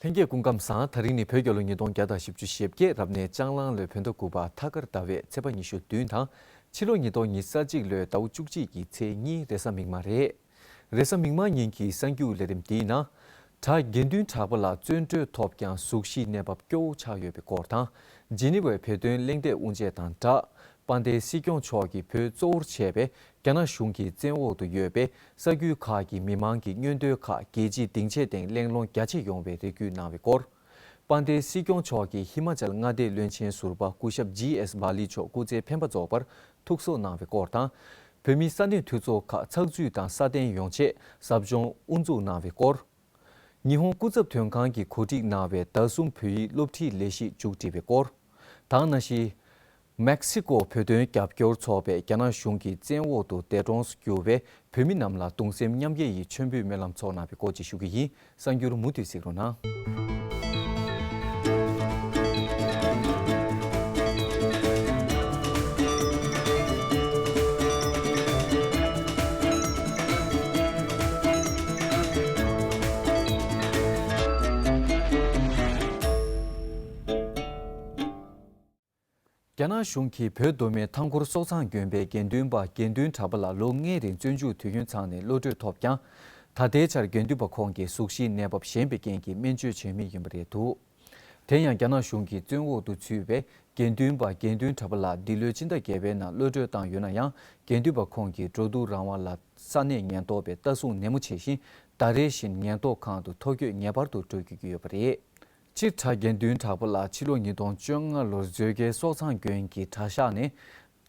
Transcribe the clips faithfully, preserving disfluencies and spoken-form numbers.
ལྷན་རྒྱས་སྐུ་ཁམས་བཟང་། དེ་རིང་ནི་བོད་རྒྱལ་ལོ་ཉིས་སྟོང་བརྒྱ་དང་བཞི་བཅུ་ཞེ་བརྒྱད། རབ་གནས་ལྕགས་གླང་ལོའི་བོད་ཟླ་དགུ་པ་ཐ་སྐར་ཟླ་བའི་ཚེས་པ་ཉི་ཤུ་བདུན་དང་། ཕྱི་ལོ་ཉིས་སྟོང་ཉི་ཤུ་རྩ་གཅིག་ལོའི་ཟླ་བ་བཅུ་གཅིག་གི་ཚེས་གཉིས་རེས་གཟའ་མིག་དམར་རེད། རེས་གཟའ་མིག་དམར་ཉིན་གྱི་གསར་འགྱུར་ལས་རིམ་འདིའི་ནང་། དགྲ་དགེ་འདུན་གྲགས་པ་ལགས་བཙོན་གྲོལ་ཐོབ་ཀྱང་གཟུགས་གཞིའི་གནས་བབ་སྐྱོ་བོ་ཆགས་ཡོད་པའི་སྐོར་དང་། ཇི་ནི་ཝའི་བོད་དོན་གླེང་སྟེགས་དབུ་འབྱེད་དང་སྦྲགས། དཔལ་ལྡན་སྲིད་སྐྱོང་མཆོག་གིས་བོད་གཙོ་བོར་བྱས་པའི་རྒྱ་ནག་གཞུང་གི་བཙན་འོག་ཏུ་ཡོད་པའི་ས་ཁུལ་ཁག་གི་མི་མང་གི་མངོན་འདོད་ཁག་རྒྱལ་སྤྱིའི་སྡིངས་ཆའི་སྟེང་གླེང་སློང་རྒྱ་ཆེ་ཡོང་བའི་རེ་སྐུལ་གནང་བའི་སྐོར། དཔལ་ལྡན་སྲིད་སྐྱོང་མཆོག་གིས་ཧི་མ་ཅལ་མངའ་སྡེའི་བློན་ཆེན་ཟུར་པ་སྐུ་ཞབས་ཇི་ཨེས་བྷ་ལི་མཆོག་སྐུ་ཚེ་འཕེན་པ་རྫོགས་པར་ཐུགས་གསོ་གནང་བའི་སྐོར་དང་། བོད་མིའི་ས་གནས་འཐུས་ཚོགས་ཁག་ཚགས་ཚུད་དང་སྲ་བརྟན་ཡོང་ཆེད་ཟབ་སྦྱོང་དབུ་འཛུགས་གནང་བའི་སྐོར། ཉི་ཧོང་སྐུ་ཚབ་དོན་ཁང་གིས་གོ་སྒྲིག་གནང་བའི་ཟླ་གསུམ་བོད་ཡིག་སློབ་ཁྲིད་ལས་གཞི་མཇུག་སྒྲིལ་བའི་སྐོར། དེ་ནང་བཞིན། མེག་སི་ཀོ་བོད་དོན་རྒྱབ་སྐྱོར་ཚོགས་པས་རྒྱ་ནག་གཞུང་གི་བཙན་འོག་ཏུ་འདས་གྲོངས་སུ་གྱུར་བའི་བོད་མི་རྣམས་ལ་གདུང་སེམས་མཉམ་སྐྱེད་ཡི་མཆོད་འབུལ་སྨོན་ལམ་ཚོགས་གནང་བའི་སྐོར་བཅས་ཞུ་གི་ཡིན། གསར་འགྱུར་མུ་མཐུད་གཟིགས་རོགས་གནང་། རྒྱ་ནག་གཞུང་གིས་བོད་མདོ་སྨད་མཐའ་འཁོར་སོག་ཚང་དགོན་པའི་དགེ་འདུན་པ་དགེ་འདུན་གྲགས་པ་ལགས་ལོ་ལྔའི་རིང་བཙོན་འཇུག་དུས་ཡུན་ཚང་ནས་གློད་གྲོལ་ཐོབ་ཀྱང་། ད་ལྟའི་ཆར་དགེ་འདུན་པ་ཁོང་གི་གཟུགས་གཞིའི་གནས་བབ་ཞན་པའི་རྐྱེན་གྱིས་སྨན་བཅོས་བྱེད་མུས་ཡིན་པ་རེད་འདུག་དེ་ཡང་རྒྱ་ནག་གཞུང་གིས་བཙོན་འོག་ཏུ་ཚུད་པའི་དགེ་འདུན་པ་དགེ་འདུན་གྲགས་པ་ལགས་འདི་ལོའི་སྤྱི་ཟླ་བརྒྱད་པའི་ནང་གློད་གྲོལ་བཏང་ཡོད་ན་ཡང་། དགེ་འདུན་པ་ཁོང་གི་འགྲོ་འདུག་རང་དབང་ལ་ས་གནས་ཉེན་རྟོག་པས་ལྟ་སྲུང་ནན་མོ་བྱེད་བཞིན། ཟླ་རེ་བཞིན་ཉེན་རྟོག་ཁང་དུ་ཐོ་འགོད་ངེས་པར་དུ་འགྲོ་དགོས་ཀྱི་ཡོད་པ་རེད། སྤྱིར་གྲྭ་དགེ་འདུན་གྲགས་པ་ལགས་ཕྱི་ལོ་ཉིས་སྟོང་བཅོ་ལྔ་ལོར་མཛོད་དགེའི་སོག་ཚང་དགོན་གྱི་གྲྭ་ཤག་ནས་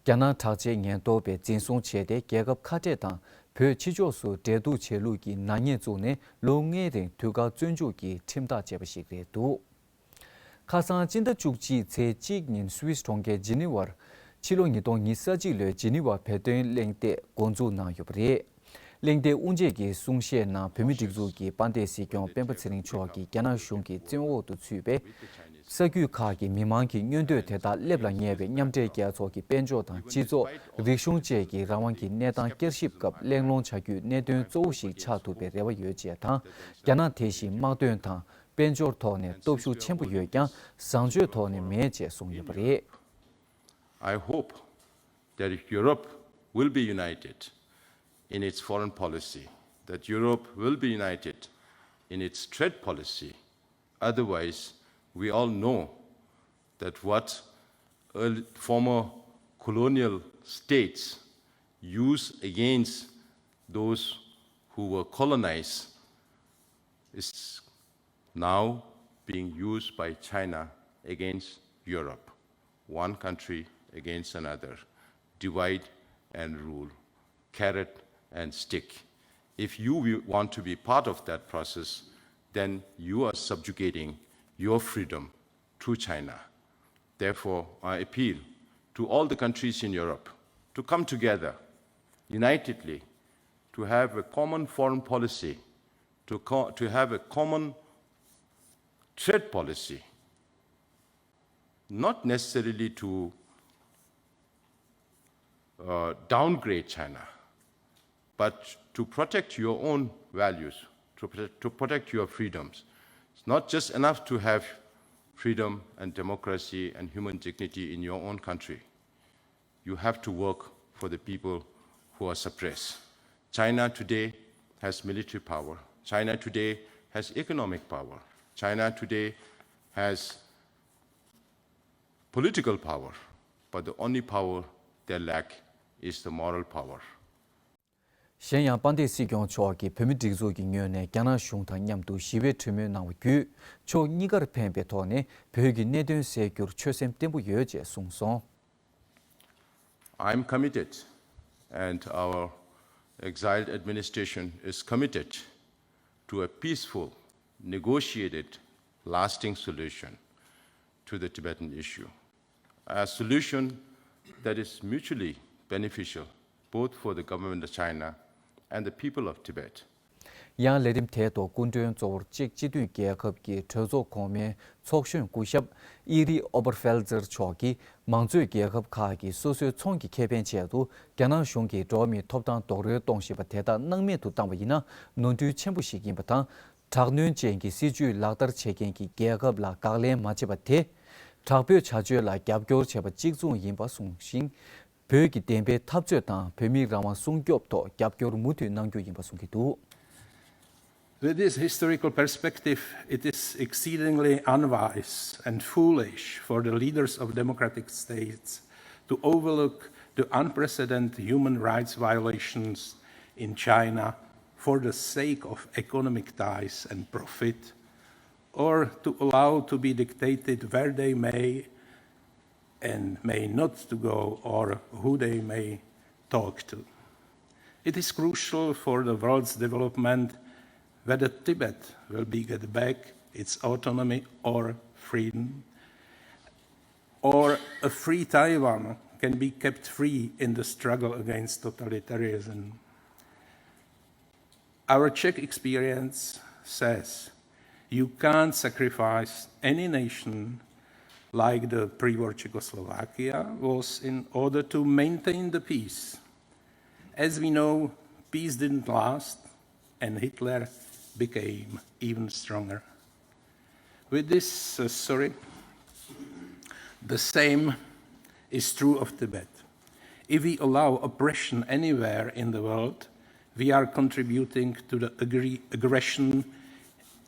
རྒྱ་ནག་དྲག་ཆས་ཉེན་རྟོག་པས་འཛིན་བཟུང་བྱས་ཏེ། རྒྱལ་ཁབ་ཁ་བྲལ་དང་བོད་ཕྱི་ཕྱོགས་སུ་འབྲེལ་གཏུག་བྱས་ལུགས་ཀྱི་ནག་ཉེས་བཙུགས་ནས་ལོ་ལྔའི་རིང་དུས་བཀག་བཙོན་འཇུག་གི་ཁྲིམས་ཐག་བཅད་པ་ཞིག་རེད་འདུག་ཁ་སང་སྤྱི་ཟླ་བཅུ་གཅིག་ཚེས་གཅིག་ཉིན་སུད་སི་གྲོང་ཁྱེར་ཇི་ནི་ཝར། ཕྱི་ལོ་ཉིས་སྟོང་ཉི་ཤུ་རྩ་གཅིག་ལོའི་ཇི་ནི་ཝ་བོད་དོན་གླེང་སྟེགས་འགོ་འཛུགས་གནང་ཡོད་པ་རེད། གླེང་སྟེགས་དབུ་འབྱེད་ཀྱི་གསུང་བཤད་ནང་བོད་མིའི་སྒྲིག་འཛུགས་ཀྱི་དཔལ་ལྡན་སྲིད་སྐྱོང་སྤེན་པ་ཚེ་རིང་མཆོག་གིས་རྒྱ་ནག་གཞུང་གིས་བཙོན་འོག་ཏུ་ཚུད་པའི་ས་ཁུལ་ཁག་གི་མི་མང་གི་མངོན་འདོད་དེ་དག་སླེབས་ལ་ཉེ་བའི་མཉམ་འབྲེལ་རྒྱལ་ཚོགས་ཀྱི་དཔལ་འབྱོར་དང་སྤྱི་ཚོགས། རིག་གཞུང་བཅས་ཀྱི་རང་དབང་གི་གནས་སྟངས་བསྐྱར་ཞིབ་སྐབས་གླེང་སློང་བྱ་རྒྱུའི་གནད་དོན་གཙོ་བོ་ཞིག་ཆགས་ཐུབ་པའི་རེ་བ་ཡོད་ཅེས་དང་། རྒྱ་ནག་དེ་བཞིན་དམག་དོན་དང་དཔལ་འབྱོར་ཐོག་ནས་སྟོབས་ཤུགས་ཆེན་པོ་ཡོད་ཀྱང་། བཟང་སྤྱོད་ཐོག་ནས་མེད་ཅེས་གསུངས་ཡོད་པ་རེད། I hope that Europe will be united in its foreign policy, that Europe will be united in its trade policy. Otherwise, we all know that what earl-, former colonial states use against those who were colonized is now being used by China against Europe, one country against another, divide and rule, carrot and stick. If you wi-, want to be part of that process, then you are subjugating your freedom to China. Therefore, I appeal to all the countries in Europe to come together unitedly, to have a common foreign policy, to co-, to have a common trade policy, not necessarily to, uh, downgrade China, but to protect your own values, to protect, to protect your freedoms. It's not just enough to have freedom and democracy and human dignity in your own country. You have to work for the people who are suppressed. China today has military power. China today has economic power. China today has political power. But the only power they lack is the moral power. གཞན་ཡང་དཔལ་ལྡན་སྲིད་སྐྱོང་མཆོག་གིས་བོད་མིའི་སྒྲིག་འཛུགས་ཀྱི་ངོས་ནས་རྒྱ་ནག་གཞུང་དང་མཉམ་དུ་ཞི་བའི་གྲོས་མོལ་གནང་བ་བརྒྱུད། ཕྱོགས་གཉིས་ཀར་ཕན་པའི་ཐོག་ནས་བོད་ཀྱི་གནད་དོན་སེལ་རྒྱུར་ཆོད་སེམས་བརྟན་པོ་ཡོད་ཅེས་གསུངས་སོང་། I'm committed, and our exiled administration is committed to a peaceful, negotiated, lasting solution to the Tibetan issue, a solution that is mutually beneficial both for the government of China and the people of Tibet. ཡང་ལས་རིམ་དེའི་ཐོག་སྐུ་མགྲོན་གཙོ་བོར་ཅེཀ་སྤྱི་མཐུན་རྒྱལ་ཁབ་ཀྱི་གྲོས་ཚོགས་གོང་མའི་ཚོགས་གཞོན་སྐུ་ཞབས་ཨི་རི་ཨོ་པར་ཧྥེལ་ཛེར་མཆོག་གིས། མང་གཙོའི་རྒྱལ་ཁབ་ཁག་གིས་སོ་སོའི་ཚོང་གི་ཁེ་ཕན་ཆེད་དུ་རྒྱ་ནག་གཞུང་གིས་འགྲོ་བ་མིའི་ཐོབ་ཐང་རྡོག་རོལ་གཏོང་བཞིན་པ་དེ་དག་སྣང་མེད་དུ་བཏང་བ་ཡིན་ན་ནོར་འཁྲུལ་ཆེན་པོ་ཞིག་ཡིན་པ་དང་། དྲག་གནོན་ཅན་གྱི་སྲིད་བྱུས་ལག་བསྟར་བྱེད་མཁན་གྱི་རྒྱལ་ཁབ་ལ་དགག་ལན་མ་བྱས་པ་དེ། དྲག་པོའི་བྱ་སྤྱོད་ལ་རྒྱབ་སྐྱོར་བྱས་པ་གཅིག་མཚུངས་ཡིན་པ་གསུངས་ཤིང་། བོད་ཀྱི་བདེན་པའི་འཐབ་རྩོད་དང་བོད་མིའི་རང་དབང་སྲུང་སྐྱོབ་ཐོག་རྒྱབ་སྐྱོར་མུ་མཐུད་གནང་རྒྱུ་ཡིན་པ་གསུངས་ཀྱི་འདུག། With this historical perspective, it is exceedingly unwise and foolish for the leaders of democratic states to overlook the unprecedented human rights violations in China for the sake of economic ties and profit, or to allow to be dictated where they may and may not to go or who they may talk to. It is crucial for the world's development whether Tibet will be get back its autonomy or freedom, or a free Taiwan can be kept free in the struggle against totalitarianism. Our Czech experience says you can't sacrifice any nation like the pre-war Czechoslovakia was in order to maintain the peace. As we know, peace didn't last, and Hitler became even stronger. With this, uh, sorry, the same is true of Tibet. If we allow oppression anywhere in the world, we are contributing to the aggre- aggression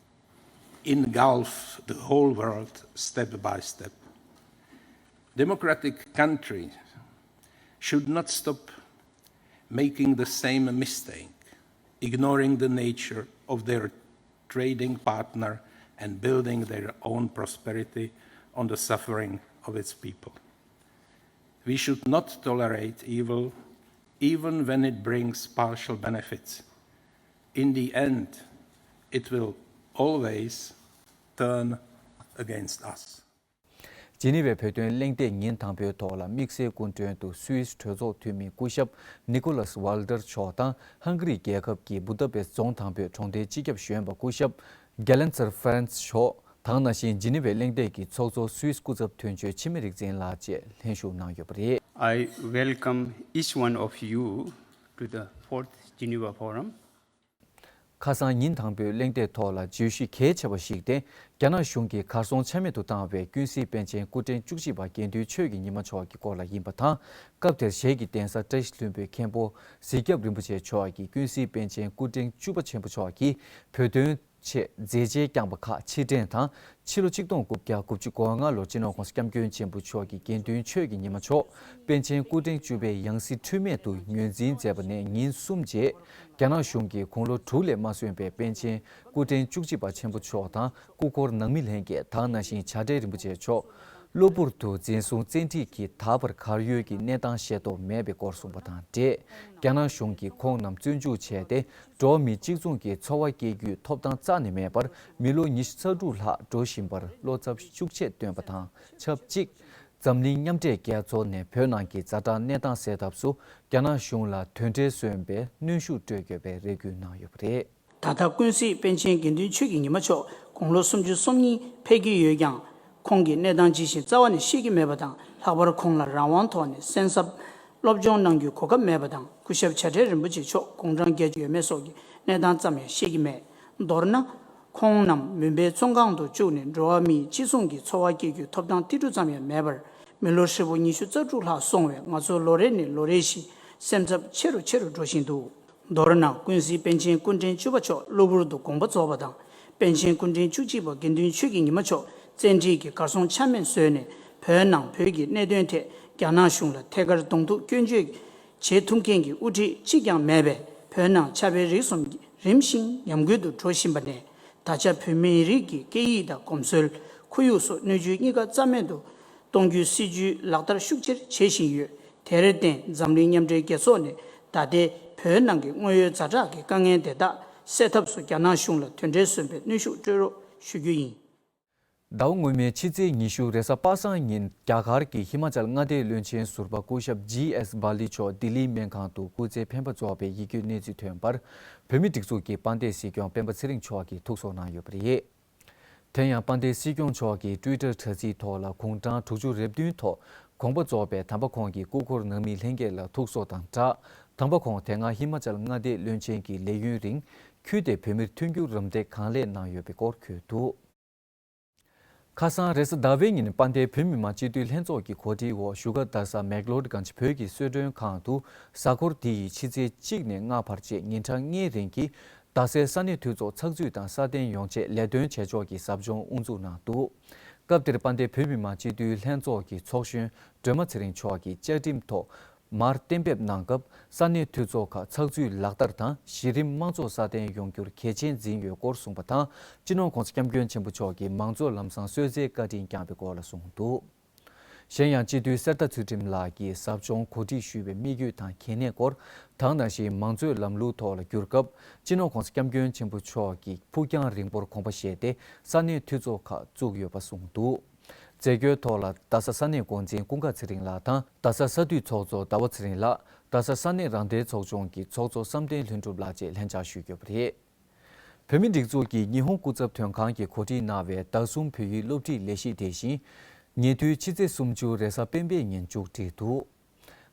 engulf the whole world step by step. Democratic countries should not stop making the same mistake, ignoring the nature of their trading partner and building their own prosperity on the suffering of its people. We should not tolerate evil, even when it brings partial benefits. In the end, it will always turn against us. ཇི་ནི་ཝའི་བོད་དོན་གླེང་སྟེགས་ཉིན་དང་པོའི་ཐོག་ལ་དམིགས་བསལ་སྐུ་མགྲོན་དུ་སུད་སི་གྲོས་ཚོགས་འཐུས་མི་སྐུ་ཞབས་ནི་ཀོ་ལཱས་ཝལ་ཏར་མཆོག་དང་། ཧང་ག་རི་རྒྱལ་ཁབ་ཀྱི་བུ་ད་པེ་སི་རྫོང་དང་པོའི་གྲོང་སྡེའི་སྤྱི་ཁྱབ་གཞོན་པ་སྐུ་ཞབས་གྷེ་ལན་ཚར་ཧྥ་རན་སི་མཆོག་དང་། ནང་བཞིན་ཇི་ནི་ཝའི་གླེང་སྟེགས་ཀྱི་ཚོགས་གཙོ་སུད་སི་སྐུ་ཚབ་དོན་གཅོད་འཆི་མེད་རིག་འཛིན་ལགས་བཅས་ལྷན་ཞུགས་གནང་ཡོད་པ་རེད། I welcome each one of you to the fourth Geneva Forum. ཁ་སང་ཉིན་དང་པོའི་གླེང་སྟེགས་ཐོག་ལ་བརྗོད་གཞི་གལ་ཆེ་བ་ཞིག་སྟེ། རྒྱ་ནག་གཞུང་གིས་གར་སོང་ཆ་མེད་དུ་བཏང་བའི་ཀུན་གཟིགས་པཎ་ཆེན་སྐུ་ཕྲེང་བཅུ་གཅིག་པ་དགེ་འདུན་ཆོས་ཀྱི་ཉི་མ་མཆོག་གི་སྐོར་ལ་ཡིན་པ་དང་། སྐབས་དེར་ཞལ་གྱི་གདན་ས་བཀྲ་ཤིས་ལྷུན་པོའི་མཁན་པོ་གཟིགས་སྐྱབས་རིན་པོ་ཆེ་མཆོག་གིས་ཀུན་གཟིགས་པཎ་ཆེན་སྐུ་ཕྲེང་བཅུ་པ་ཆེན་པོ་མཆོག་གིས་བོད་དོན་ཆེད་མཛད་རྗེས་བསྐྱངས་པ་ཁག་ཕྱིར་དྲན་དང་། ཕྱི་ལོ་ཆིག་སྟོང་དགུ་བརྒྱ་དགུ་བཅུ་གོ་ལྔ་ལོར་སྤྱི་ནོར་༸གོང་ས་༸སྐྱབས་མགོན་ཆེན་པོ་མཆོག་གིས་དགེ་འདུན་ཆོས་ཀྱི་ཉི་མ་མཆོག་པཎ་ཆེན་སྐུ་ཕྲེང་བཅུ་པའི་ཡང་སྲིད་འཁྲུལ་མེད་དུ་ངོས་འཛིན་མཛད་པ་ནས་ཉིན་གསུམ་རྗེས། རྒྱ་ནག་གཞུང་གིས་དགུང་ལོ་དྲུག་ལས་མ་སོན་པའི་པཎ་ཆེན་སྐུ་ཕྲེང་བཅུ་གཅིག་པ་ཆེན་པོ་མཆོག་དང་། སྐུ་འཁོར་ནང་མི་ལྷན་རྒྱས་དང་། ནང་བཞིན་བྱ་བྲལ་རིན་པོ་ཆེ་མཆོག་གློ་བུར་དུ་འཛིན་བཟུང་བཙན་ཁྲིད་ཀྱིས་ད་བར་གར་ཡོད་ཀྱི་གནས་སྟངས་ཤེས་རྟོགས་མེད་པའི་སྐོར་གསུངས་པ་དང་འབྲེལ། རྒྱ་ནག་གཞུང་གིས་ཁོང་རྣམས་བཙོན་འཇུག་བྱས་ཏེ། འགྲོ་བ་མི་གཅིག་མཚུངས་ཀྱི་འཚོ་བ་སྐྱེལ་རྒྱུའི་ཐོབ་ཐང་རྩ་ནས་མེད་པར། མི་ལོ་ཉི་ཤུ་རྩ་དྲུག་ལྷག་འགྲོ་བཞིན་པར་བློ་འཚབ་ཤུགས་ཆེ་བཏོན་པ་དང་ཆབས་ཅིག། འཛམ་གླིང་མཉམ་འབྲེལ་རྒྱལ་ཚོགས་ནས་བོད་ནང་གི་ཛ་དྲག་གནས་སྟངས་སེལ་ཐབས་སུ། རྒྱ་ནག་གཞུང་ལ་དོལ་འདྲེ་སོན་པའི་གནོན་ཤུགས་སྤྲོད་དགོས་པའི་རེ་སྐུལ་གནང་ཡོད་པ་རེད། ད་ལྟ་ཀུན་གཟིགས་པཎ་ཆེན་དགེ་འདུན་ཆོས་ཀྱི་ཉི་མ་མཆོག་དགུང་ལོ་སུམ་ཅུ་སོ་གཉིས་ཕེབས་ཀྱི་ཡོད་ཀྱང་། ཁོང་གི་གནས་སྟངས་ཇི་བཞིན་རྩ་བ་ནས་ཤེས་ཀྱི་མེད་པ་དང་། ལྷག་པར་ཁོང་ལ་རང་དབང་ཐོག་ནས་གསན་གཟབ་སློབ་སྦྱོང་གནང་རྒྱུའི་གོ་སྐབས་མེད་པ་དང་། སྐུ་ཞབས་བྱ་བྲལ་རིན་པོ་ཆེ་མཆོག་དགུང་གྲངས་བརྒྱད་ཅུ་ཡོད་མེད་སོགས་ཀྱི་གནས་སྟངས་ཙམ་ཡང་ཤེས་ཀྱི་མེད། མདོར་ན། ཁོང་རྣམས་མུན་པའི་བཙོན་ཁང་དུ་བཅུག་ནས། འགྲོ་བ་མིའི་ཅི་གསུང་གི་འཚོ་བ་སྐྱེལ་རྒྱུའི་ཐོབ་ཐང་ཏིལ་འབྲུ་ཙམ་ཡང་མེད་པར། མི་ལོ་ཧྲིལ་པོ་ཉི་ཤུ་རྩ་དྲུག་ལྷག་སོང་བས། ང་ཚོ་ལོ་རེ་ནས་ལོ་རེ་བཞིན་སེམས་འཚབ་ཆེ་རུ་ཆེ་རུ་འགྲོ་བཞིན་འདུག། མདོར་ན། ཀུན་གཟིགས་པཎ་ཆེན་སྐུ་ཕྲེང་བཅུ་པ་མཆོག་གློ་བུར་དུ་དགོངས་པ་རྫོགས་པ་དང་། པཎ་ཆེན་སྐུ་ཕྲེང་བཅུ་གཅིག་པ་དགེ་འདུན་ཆོས་ཀྱི་ཉི་མ་མཆོག་བཙན་ཁྲིད་ཀྱིས་གར་སོང་ཆ་མེད་བཟོས་ནས། བོད་ནང་བོད་ཀྱི་གནད་དོན་ཐད་རྒྱ་ནག་གཞུང་ལ་ཐད་ཀར་གདོང་ཐུག་སྐྱོན་བརྗོད་བྱེད་ཐུབ་མཁན་གྱི་དབུ་ཁྲིད་གཅིག་ཀྱང་མེད་པས། བོད་ནང་ཆབ་དཔལ་རིག་གསུམ་རིམ་བཞིན་ཉམས་རྒུད་དུ་འགྲོ་བཞིན་པ་ནས། ད་ཆ་བོད་མིའི་རིགས་ཀྱི་སྐད་ཡིག་དང་གོམས་སྲོལ། ཁོར་ཡུག་སོགས་སྣོད་བཅུད་གཉིས་ཀ་རྩ་མེད་དུ་གཏོང་རྒྱུའི་སྲིད་ཇུས་ལག་བསྟར་ཤུགས་ཆེར་བྱེད་བཞིན་ཡོད། དེར་བརྟེན། འཛམ་གླིང་མཉམ་འབྲེལ་རྒྱལ་ཚོགས་ནས་ད་ལྟའི་བོད་ནང་གི་དངོས་ཡོད་ཛ་དྲག་གི་དཀའ་ངལ་དེ་དག་སེལ་ཐབས་སུ། རྒྱ་ནག་གཞུང་ལ་དོལ་འདྲེ་སོན་པའི་གནོན་ཤུགས་སྤྲོད་རོགས་ཞུ་རྒྱུ་ཡིན། ཟླ་བ་སྔོན་མའི་ཕྱི་ཚེས་ཉི་ཤུ་རེས་གཟའ་པ་སངས་ཉིན། རྒྱ་གར་གྱི་ཧི་མ་ཅལ་མངའ་སྡེའི་བློན་ཆེན་ཟུར་པ་སྐུ་ཞབས་ཇི་ཨེས་བྷ་ལི་མཆོག་ལྡི་ལིའི་སྨན་ཁང་དུ་སྐུ་ཚེ་འཕེན་པ་རྫོགས་པའི་ཡིད་སྐྱོའི་གནས་ཚུལ་ཐོན་པར། བོད་མིའི་སྒྲིག་འཛུགས་ཀྱི་དཔལ་ལྡན་སྲིད་སྐྱོང་སྤེན་པ་ཚེ་རིང་མཆོག་གིས་ཐུགས་གསོ་གནང་ཡོད་པ་རེད། དེ་ཡང་། དཔལ་ལྡན་སྲིད་སྐྱོང་མཆོག་གིས་ཊུའི་ཊར་དྲ་ཚིགས་ཐོག་ལ། དགུང་གྲངས་དྲུག་ཅུ་རེ་བདུན་ཐོག་དགོངས་པ་རྫོགས་པའི་དམ་པ་ཁོང་གི་སྐུ་འཁོར་ནང་མི་ལྷན་རྒྱས་ལ་ཐུགས་གསོ་དང་སྦྲགས། དམ་པ་ཁོང་དེ་སྔ་ཧི་མ་ཅལ་མངའ་སྡེའི་བློན་ཆེན་གྱི་ལས་ཡུན་རིང་། ཁུལ་དེའི་བོད་མིར་མཐུན་འགྱུར་རམ་འདེགས་གང་ལེགས་གནང་ཡོད་པའི་སྐོར་འཁོད་འདུག་ཁ་སང་རེས་གཟའ་ཟླ་བའི་ཉིན་དཔལ་ལྡན་བོད་མི་མང་སྤྱི་འཐུས་ལྷན་ཚོགས་ཀྱི་གོ་སྒྲིག་འོག་བཞུགས་སྒར་རྡ་ས་མེག་ལོར་གངས་ཅན་བོད་ཀྱི་གསོལ་མགྲོན་ཁང་དུ་གཟའ་འཁོར་འདི་ཡི་ཕྱི་ཚེས་གཅིག་ནས་ལྔ་བར་བཅས་ཉིན་གྲངས་ལྔའི་རིང་གི་རྡ་སའི་ས་གནས་འཐུས་ཚོགས་ཚགས་ཚུད་དང་སྲ་བརྟན་ཡོང་ཆེད་ལས་དོན་བྱེད་ཕྱོགས་ཀྱི་ཟབ་སྦྱོང་དབུ་འཛུགས་གནང་འདུག་སྐབས་དེར་དཔལ་ལྡན་བོད་མི་མང་སྤྱི་འཐུས་ལྷན་ཚོགས་ཀྱི་ཚོགས་གཞོན་སྒྲོལ་མ་ཚེ་རིང་མཆོག་གིས་བཅའ་ཁྲིམས་ཐོག་མར་གཏན་འབེབས་གནང་སྐབས་ས་གནས་འཐུས་ཚོགས་ཁག་ཚགས་ཚུད་ལག་བསྟར་དང་གཞི་རིམ་དམངས་གཙོ་སྲ་བརྟན་ཡོང་རྒྱུར་གལ་ཆེན་འཛིན་ཡོད་སྐོར་གསུངས་པ་དང་། སྤྱི་ནོར་༧གོང་ས་༧སྐྱབས་མགོན་ཆེན་པོ་མཆོག་གིས་མང་གཙོ་ལམ་བཟང་གསོལ་སྩལ་བཀའ་དྲིན་བསྐྱངས་པའི་སྐོར་ལ་གསུངས་འདུག་གཞན་ཡང་སྤྱི་འཐུས་གསེར་རྟ་ཚུལ་ཁྲིམས་ལགས་ཀྱིས་ཟབ་སྦྱོང་གོ་སྒྲིག་ཞུས་པའི་དམིགས་ཡུལ་དང་གལ་གནད་སྐོར་དང་། ནང་བཞིན་མང་གཙོའི་ལམ་ལུགས་ཐོག་ལ་བསྒྱུར་སྐབས་སྤྱི་ནོར་༧གོང་ས་༧སྐྱབས་མགོན་ཆེན་པོ་མཆོག་གིས་ཕུགས་རྒྱང་རིང་པོར་དགོངས་པ་བཞེས་ཏེ་ས་གནས་འཐུས་ཚོགས་ཁག་བཙུགས་ཡོད་པ་གསུངས་འདུག་རྫས་སྐྱོན་ཐོག་ལ་རྡ་ས་ས་གནས་འགོ་འཛིན་ཀུན་དགའ་ཚེ་རིང་ལགས་དང་རྡ་ས་ས་འཐུས་ཚོགས་གཙོ་ཟླ་བ་ཚེ་རིང་ལགས། རྡ་ས་ས་གནས་རང་བདེན་ཚོགས་ཆུང་གི་ཚོགས་གཙོ་བསམ་གཏན་ལྷུན་གྲུབ་ལགས་བཅས་ལྷན་བཅར་ཞུས་ཡོད་པ་རེད། བོད་མིའི་སྒྲིག་འཛུགས་ཀྱིས་ཉི་ཧོང་སྐུ་ཚབ་དོན་ཁང་གིས་གོ་སྒྲིག་གནང་བའི་ཟླ་གསུམ་བོད་ཡིག་སློབ་ཁྲིད་ལས་གཞི་དེ་བཞིན་ཉེ་དུས་ཕྱི་ཚེས་སུམ་ཅུ་རེས་གཟའ་སྤེན་པའི་ཉིན་མཇུག་བསྒྲིལ་འདུག་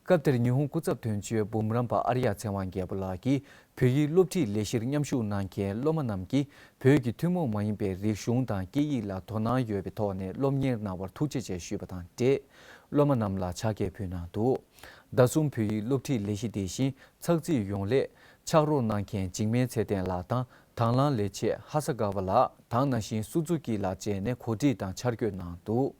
སྐབས་དེར་ཉི་ཧོང་སྐུ་ཚབ་དོན་གཅོད་འབུམ་རམས་པ་ཨརྱ་ཚེ་དབང་རྒྱལ་པོ་ལགས་ཀྱིས་བོད་ཡིག་སློབ་ཁྲིད་ལས་གཞིར་མཉམ་ཞུགས་གནང་མཁན་སློབ་མ་རྣམས་ཀྱིས་བོད་ཀྱི་ཐུན་མོང་མ་ཡིན་པའི་རིག་གཞུང་དང་སྐད་ཡིག་ལ་དོ་སྣང་ཡོད་པའི་ཐོག་ནས་སློབ་གཉེར་གནང་བར་ཐུགས་རྗེ་ཆེ་ཞུས་པ་དང་འབྲེལ། སློབ་མ་རྣམས་ལ་ཕྱག་འཁྱེར་ཕུལ་གནང་འདུག་ཟླ་གསུམ་བོད་ཡིག་སློབ་ཁྲིད་ལས་གཞི་དེ་བཞིན་ཚགས་ཚུད་ཡོང་སླད་ཕྱག་རོགས་གནང་མཁན་འཇིགས་མེད་ཚེ་བརྟན་ལགས་དང་དང་བླངས་ལས་བྱེད་ཧ་ས་ག་བ་ལགས་དང་ནང་བཞིན་སུ་ཛུ་ཀི་ལགས་བཅས་ནས་གོ་སྒྲིག་དང་ཕྱག་བསྐྱོད་གནང་འདུག་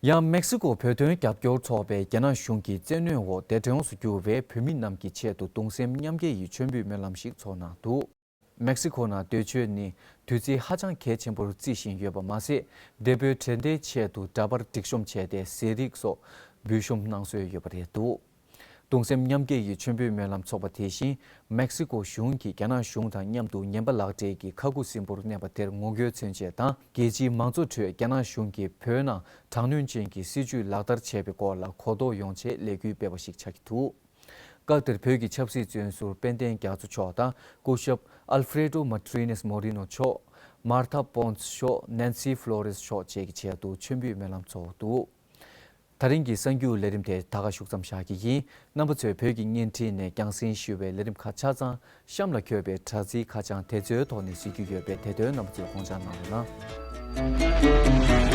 ཡང་མེག་སི་ཀོ་བོད་དོན་རྒྱབ་སྐྱོར་ཚོགས་པས་རྒྱ་ནག་གཞུང་གི་བཙན་གནོན་འོག་འདས་གྲོངས་སུ་གྱུར་བའི་བོད་མི་རྣམས་ཀྱི་ཆེད་དུ་གདུང་སེམས་མཉམ་སྐྱེད་ཡི་མཆོད་འབུལ་སྨོན་ལམ་ཞིག་ཚོགས་གནང་འདུག་མེག་སི་ཀོ་ནང་སྡོད་ཆོས་ནི་དུས་ཚིགས་ཧ་ཅང་གལ་ཆེན་པོར་བརྩི་བཞིན་ཡོད་པ་མ་ཟད། འདས་པོའི་དྲན་རྟེན་ཆེད་དུ་འདྲ་པར་སྒྲིག་གཤོམ་བྱས་ཏེ་ཟས་རིགས་སོགས་འབུལ་གཤོམ་གནང་སྲོལ་ཡོད་པ་རེད་འདུག་གདུང་སེམས་མཉམ་སྐྱེད་ཀྱི་མཆོད་འབུལ་སྨོན་ལམ་ཚོགས་པ་དེ་བཞིན་མེག་སི་ཀོ་གཞུང་གིས་རྒྱ་ནག་གཞུང་དང་མཉམ་དུ་ངན་པ་ལག་སྦྲེལ་གྱི་ཁ་ཁུ་སིམ་པོར་གནས་པ་དེར་ངོ་རྒོལ་མཚོན་ཆེད་དང་། རྒྱལ་སྤྱིའི་མང་གཙོ་ཁྲོད་རྒྱ་ནག་གཞུང་གིས་བོད་ནང་དྲག་གནོན་ཅན་གྱི་སྲིད་བྱུས་ལག་བསྟར་བྱས་པའི་སྐོར་ལ་གོ་རྟོགས་ཡོང་ཆེད་ལས་འགུལ་སྤེལ་བ་ཞིག་ཆགས་ཀྱི་འདུག་སྐབས་དེར་བོད་ཀྱི་ཆབ་སྲིད་བཙོན་ཟུར་དཔལ་ལྡན་རྒྱ་མཚོ་མཆོག་དང་སྐུ་ཞབས་ཨལ་ཧྥེ་རེ་ཏོ་མར་ཏི་ནེ་སི་མོ་རི་ནོ་མཆོག་མར་ཐ་པོན་སི་མཆོག་ནན་སི་ཕློ་རེ་སི་མཆོག་བཅས་ཀྱི་ཆེད་དུ་མཆོད་འབུལ་སྨོན་ལམ་ཚོགས་འདུག་ད་རིང་གི་གསར་འགྱུར་ལས་རིམ་དེ་ད་ག་ཞུགས་ཙམ་བཞག་གི་ཡིན། རྣམ་པ་ཚོས་བོད་ཀྱི་བརྙན་འཕྲིན་ནས་རྒྱང་སྲིང་ཞུ་བའི་ལས་རིམ་ཁག་ཆ་ཚང་གཤམ་ལ་འཁོད་པའི་དྲ་ཚིགས་ཁ་བྱང་དེ་ཚོའི་ཐོག་ནས་གཟིགས་རྒྱུ་ཡོད་པས་དེ་དོན་རྣམ་པ་ཚོས་དགོངས་འཇགས་གནང་རོགས་གནང་།